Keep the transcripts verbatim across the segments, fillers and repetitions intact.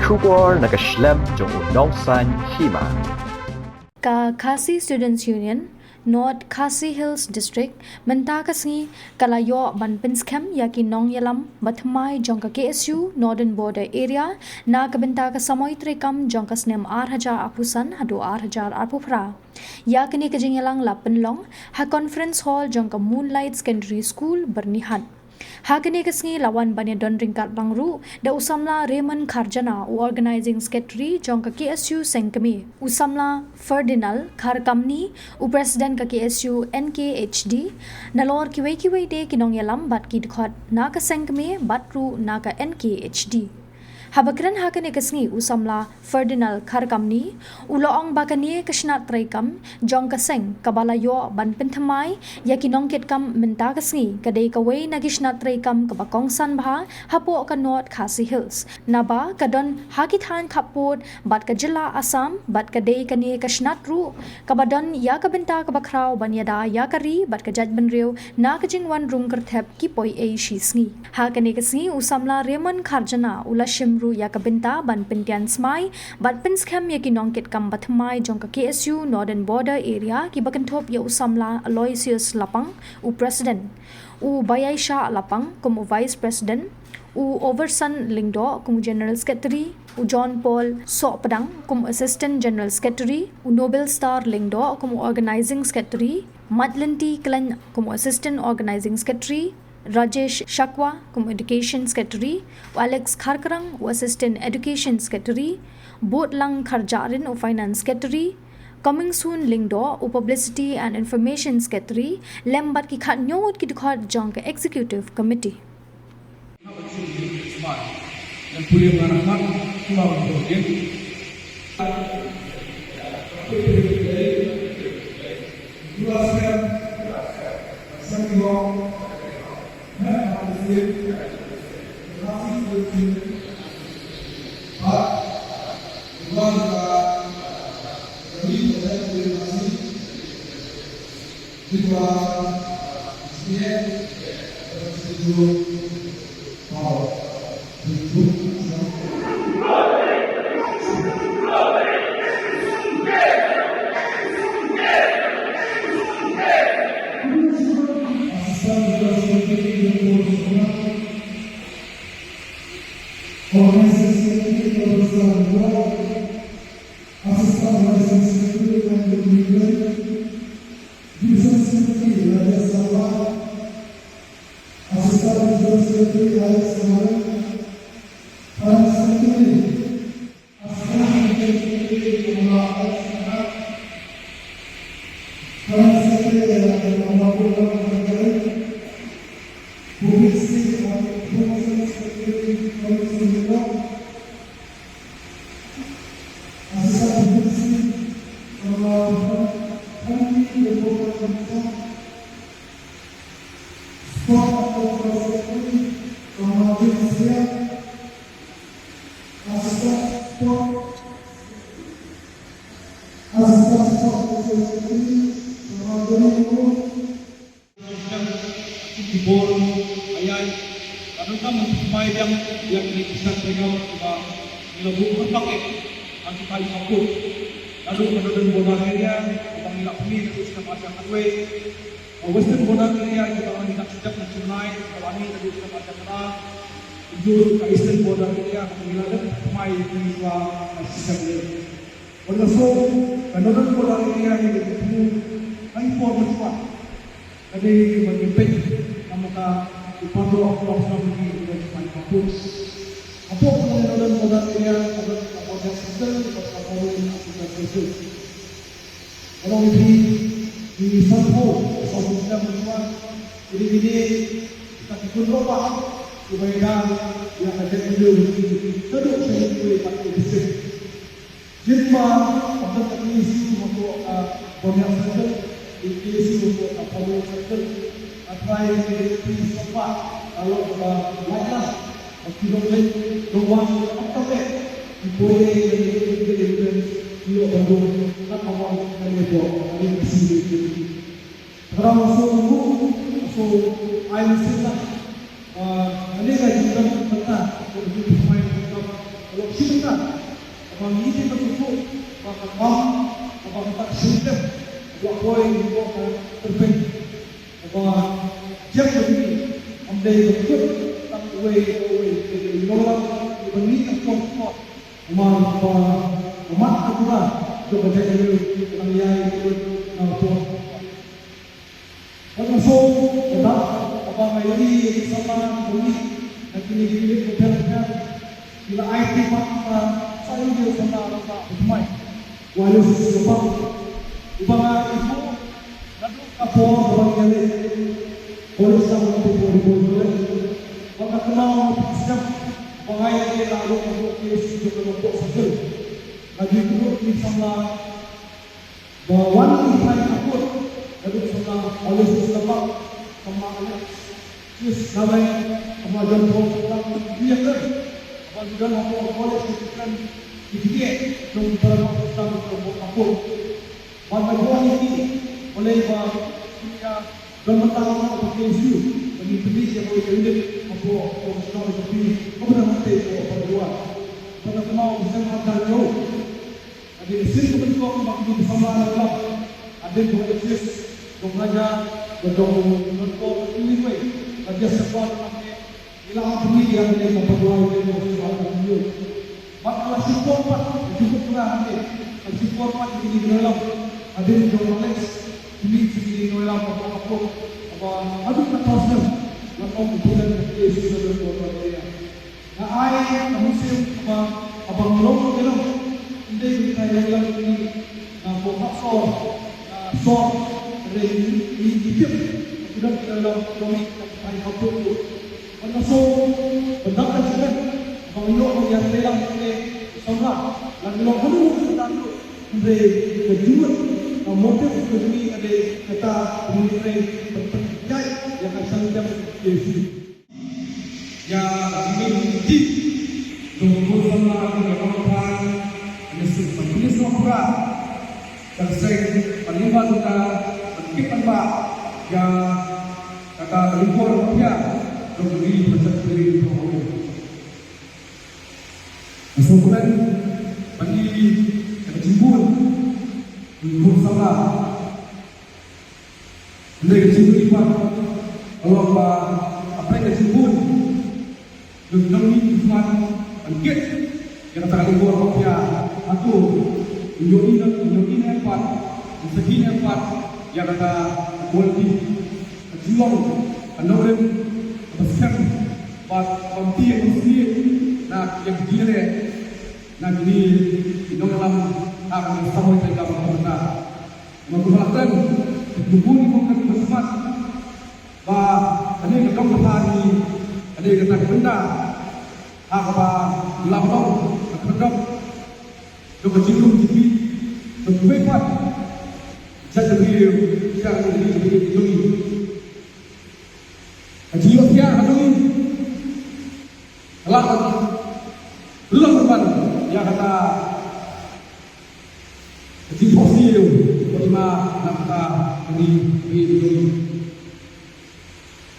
Khubor na ka shlem jong u Nongsaiñ Hima. Ka Khasi Students Union, North Khasi Hills District, mynta ka sngi ka la ïoh ban pynskhem ïa ki nongïalam bathymmai jong ka K S U Northern Border Area na ka bynta ka samoi treikam jong ka snem ar hajar arphew san haduh ar hajar arphew phra. Ïa kane ka jingïalang la pynlong ha Conference Hall jong ka Moonlight Secondary School, Byrnihat. Ha kane ka sngi la wan ban ïadon ryngkat lang ruh da u samla Raymond Kharjana, u Organizing Secretary jong ka K S U Seng Kmie, u samla Ferdinand Kharkamni, u President ka K S U N K H D, nalor kiwei kiwei de ki nongïalam bad ki dkhot na ka Seng Kmie bad ruh na ka N K H D. Haba kren ha kane ka sngi u samla Ferdinand Kharkamni u la ong ba kane ka shnat treikam jong ka seng kaba la ïoh ban pynthymmai ïa ki nongkitkam mynta ka sngi ka dei kawei na ki shnat treikam kaba kongsan bha hapoh ka North Khasi Hills. Naba ka don ha ki thaiñ khappud bad ka jylla Assam bad ka dei kane ka shnat ruh kaba don ïa ka bynta kaba khraw ban ïada ïa ka ri bad ka jaitbynriew na ka jingwan rung kyrthep ki poi ei shi sngi. Ha kane ka sngi u samla Raymond Kharjana u la shim ruh ïa ka bynta ban pyntian smai bad pynskhem ïa ki nongkitkam bathymmai jong ka K S U Northern Border Area kiba kynthup ïa u samla Aloysius Lapang, u President, u Bayaisha Lapang kum u Vice President, u Overson Lyngdoh kum u General Secretary, u John Paul Sohpdang kum u Assistant General Secretary, u Noble Star Lyngdoh kum u Organizing Secretary, Matlynti Klein kum u Assistant Organizing Secretary, Rajesh Shakwa kum u Education Secretary, u Alex Kharkrang u Assistant Education Secretary, Botlang Kharjahrin u Finance Secretary, Comingsoon Lyngdoh u Publicity and Information Secretary, lem bad ki khatnïew ngut ki dkhot jong ka Executive Committee. Organizing Secretary, Professor Law, Assistant Organizing Secretary, Andrew Greenway, Division Secretary, Rajesh Sarwa, Assistant Division Secretary, Alex Sarwa, Finance Secretary, Assistant Division Secretary, Alex Sarwa, Finance Secretary, Alex Sarwa, Publicity and Information Secretary, Alex Sarwa, Assistant Secretary, Honorable Henry Debora Minister, Sport and Cultural Secretary, Honorable James Ria, Assistant Sport, Assistant Sport and Cultural Secretary, Honorable Johnny Moore, Ki bor ayai, ka donkam ban thymmai biang ïa kine ki san phew kiba ngi la buh kyrpang eh ha ki thaiñ khappud. Naduh ka Northern Border Area kiba ngi la pynmih naduh snem ar hajar khatwei, ka Western Border Area kiba ngi la sdang na Chennai, kiba ngi naduh snem ar hajar khatar, kumjuh ka Eastern Border Area kiba ngi la leit thymmai ïa ki ba ngi la sdang leh. Wan la song ka Northern Border Area hi ka jingthmu ha ki por mynshuwa. Ka dei ba ngi peit namar ka i paralok ba sdang ki ba ki pan ka pus. Hapoh ka Northern Border Area ka don ka Border Circle bad ka Border Circle. Ka long ïa ki, ki sanphew, sanphew snem mynshuwa. Kine kine kita ki khun lok ba kiba ïada ïa ka jaitbynriew naduh sha ïingkoi bad ïa ki district. Jin ba ka bynta ka issue hapoh ka Border Circle, ka issue hapoh ka Border Circle, ka trai ka issue spah ka long ba lait lang ba ki nongleit nongwan, ka bynta ki poi ïa ki evidence ki ïoh ban rung, ka bynta ka ïoh ban rung ka issue. Kata ka shu, shu ai message lang. Ah, kane ka jingdon bynta, ka jingdon bynta, Ka long shi bynta kaba ngi dei ban sngewthuh ba ka kam kaba kata ka seng tem ka la poi hapoh ka tyrpeng kaba jia ka jong ngi. Kam dei ban kut tang uwei pa uwei, ka dei ka long lang kaba ngi ka kor kor. Namar ba ka mat ka bura jong ka jaitbynriew ka nang ïai ka lut na ka por. Bad nga sngew ba da kaba nga ïohi ïa ki samla kiba mih na kine ki unit bapher bapher, ki la aiti pat ba sa ïohi ïa u samla rangbah ba thymmai, u Aloysius Lapang, uba nga ithuh naduh ka por kaba nga ïaleh college, na Mawphanpur Degree College. Bad nga kynmaw ha kata ka snem ba nga ïaleh la ruh hapoh K S U jong ka Nongpoh Circle. Nga ju ithuh ïa ki samla ba wan ki phai ka pud, naduh samla Aloysius Lapang, samla Alexius Naleng, samla John Paul Sanglang, ki ïa kren. Ba ki don hapoh college ki kren, ki kren jong ki para nongtrei ka pud. Bad nga ïohi ïa ki, balei ba ki ïa don bynta hapoh K S U, ba ki pynleit ïa kawei ka unit hapoh professional ka phi, ka phi hangtei hapoh Paduai. Bad nga kynmaw ba sdang ha ka Hadien ka sien kaba nyngkong ba kine ki samla nongïalam, hadien ba u Alexius, jong Raja, ba jong Nongpoh, ba kine kiwei, ba Jesse Kwan, ba kine, ngi la ap ngi ïa kane ka Paduai, kane ka Paduai, kane ka Paduai. Bad ka la shu por pat, ka jingkut pura hangne, ka la shu por pat ïa kine ki nongïalam, hadien jong u Alex, kine ki nongïalam ba ka pud, ba haduh katta snem, la ong u President ka K S U ka Nongpoh Paduai. Nga ai ka mynsiem kaba, kaba ngi long ngi long. Ym dei ba ngi nang ïalam ïa ngi na ka hap sor, na sor, hynrei ngi, ngi tip ba ki don ki ïalam jong ngi, ka ki phai hapoh ruh. Bad nga sngew ba da ka jingeh ba ngi ïoh ban ïatrei lang ïa ki samla, la ngi long haduh katta ruh, hynrei ka jingmut, ka motive ka jong ngi ka dei kata ba ngi trei ban pynïaid ïa ka shang tem K S U. Ïa ka jingmut jong u khun samla ka long ban pynïasoh, ban pynïasoh pura ka seng, ban lyngba jong ka, ban kit ban bah ïa kata ka lynti mafia jong ka ri Pajaw, ka ri Pajaw. Nga sngewkmen ban ïohi ïa ka jingbun jong u khun samla. Hynrei ka jingmut pat ka long ba hapdeng ka jingbun jong ngi ki khmat ban kit ïa kata ka lynti mafia, hato un ïohi ne, un ïohi ne pat, un sakhi ne pat ïa kata ka quality, ka jinglong ka nongrim kaba skhem bad kaba mih kaba sniew na ïa ki jingïaleh na kine ki nongïalam ha kane ka samoi treikam kaba mynta. Namar ba la kren, ki bun ki bun ki ba smat ba kane ka dong ka thari, kane ka dong ka bynta ha kaba la ba dong ka khyrdop jong ka jingrum jingpyrkhat jong kiwei pat jaitbynriew sha ka ri ka ri jong ngi. Ka jingïohthiah ka jong ngi ka la ka long ban ïa kata ka jingphohsniew ba i ma na kata ka ri ka ri jong ngi.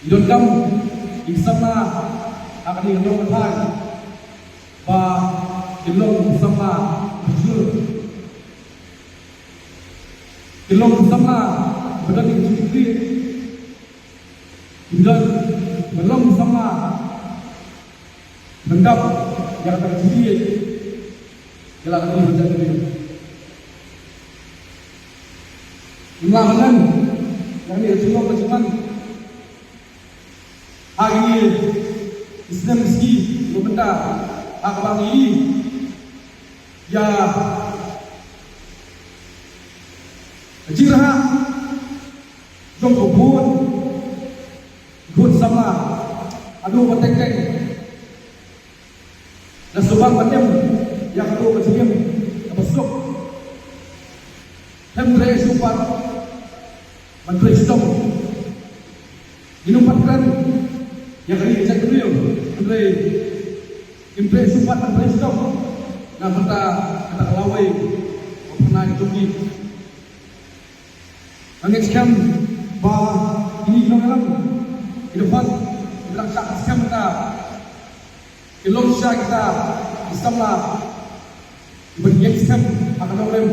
Ngi donkam ïa ki samla ha kane ka dong ka thaiñ ba kin long ki samla ba shlur. Kin long ki samla ba don ïa ka jingkitkhlieh. Kin don, kin long ki samla ban dap ïa kata ka jingkitkhlieh ïa la ka ri ban ïa ka ri. Ym lah ban ïa kane ka jinglong ka jingman ha kine ki snem ki sngi kiba mynta, ha kaba ngi ïa ka jingrhah jong ka bun ki khun samla haduh ba teng teng. Lada shu ban ban im ïa kato ka jingim kaba suk, hynrei shu pat ban trei shitom. Ngin ym pat kren ïa ka ri ka jaitbynriew hynrei ngim trei shu pat ban trei shitom na ka bynta kata ka lawei ka phyrnai ka jong ngi. Nga ngeit skhem ba kine ki nongïalam ki dei ban, ki dei ban shah skhem ka Ki long shisha kita ki samla kiba ïeng skhem ha ka nongrim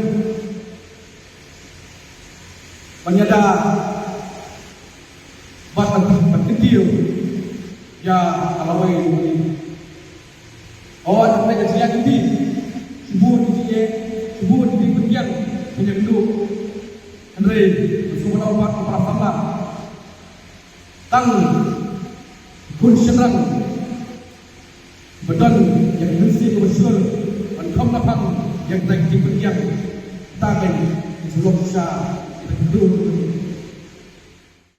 ban ïada bad ban kyntiew ïa ka lawei. O, tang ka jingïaid lynti, shibun ki jingeh, shibun ki jingpynïeng, pynïeng duh. Hynrei, sngewbha ban ong ba para samla, tang khun shynrang ba don ïa ka mynsiem kaba shlur ban kham laphang ïa ka jingpynïeng, ta ka jingpynlong sha ïa ka jingduh.